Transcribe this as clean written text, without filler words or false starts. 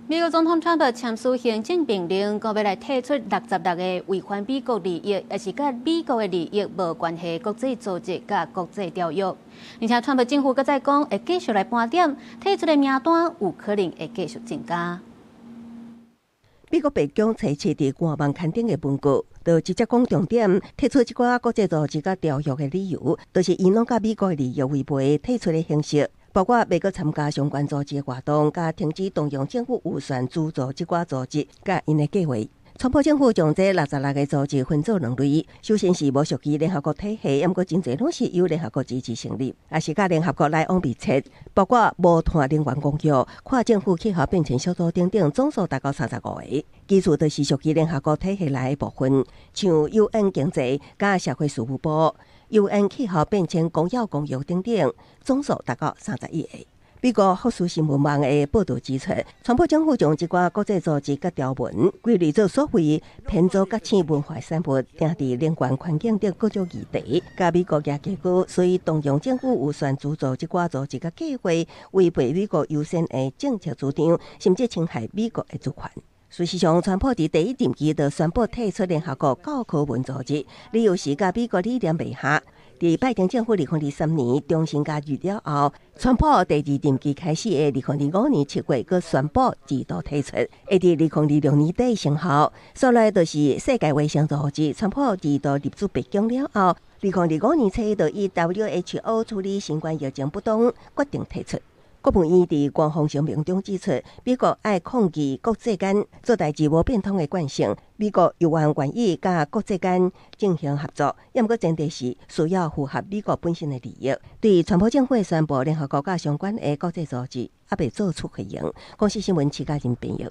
美國總統川普簽署行政命令，講欲來退出66個違反美國利益，抑是佮美國的利益無關係國際組織佮國際條約。而且川普政府閣再講會繼續來盤點，退出的名單有可能會繼續增加。美國白宮初七佇官網刊登的文告，就直接講重點，退出這寡國際組織佮條約的理由，就是𪜶攏佮美國利益違背退出的形式。包括袂閣參加相關組織的活動，佮停止動用政府預算資助這寡組織，佮𪜶的計劃。川普政府將這六十六個組織分做兩類，首先是無屬於聯合國體系，毋過真濟攏是由聯合國支持成立，抑是佮聯合國來往密切，包括無碳能源公約、跨政府氣候變遷小組等等，總數達到35個。其次就是屬於聯合國體系內的部分，像 UN 經濟佮社會事務部、UN 氣候變遷公約公約等等，總數達到31個。美國福斯新聞網的報導指出，川普政府將這寡國際組織佮條文歸類做所謂偏左覺醒文化產物，定佇能源環境等各種議題，佮美國夯價高，所以動用政府預算資助這寡組織佮計劃，違背美國優先的政策主張，甚至侵害美國的主權。事實上，川普佇第一任期就宣布退出聯合國教科文組織，理由是佮美國理念袂合。佇拜登政府2023年重新加入了後，川普第二任期開始的2025年7月，閣宣布自動退出，會佇2026年底生效。紲來就是世界衛生組織，川普二度入主白宮了後，2025年初就以 WHO 處理新冠疫情不當，決定退出。國務院佇官方聲明中指出，美國愛抗議國際間做代誌無變通的慣性。美國猶原願意佮國際間進行合作，毋過前提是需要符合美國本身的利益。對川普政府宣布，聯合國佮相關的國際組織猶未做出回應。公視新聞徐嘉仁編譯。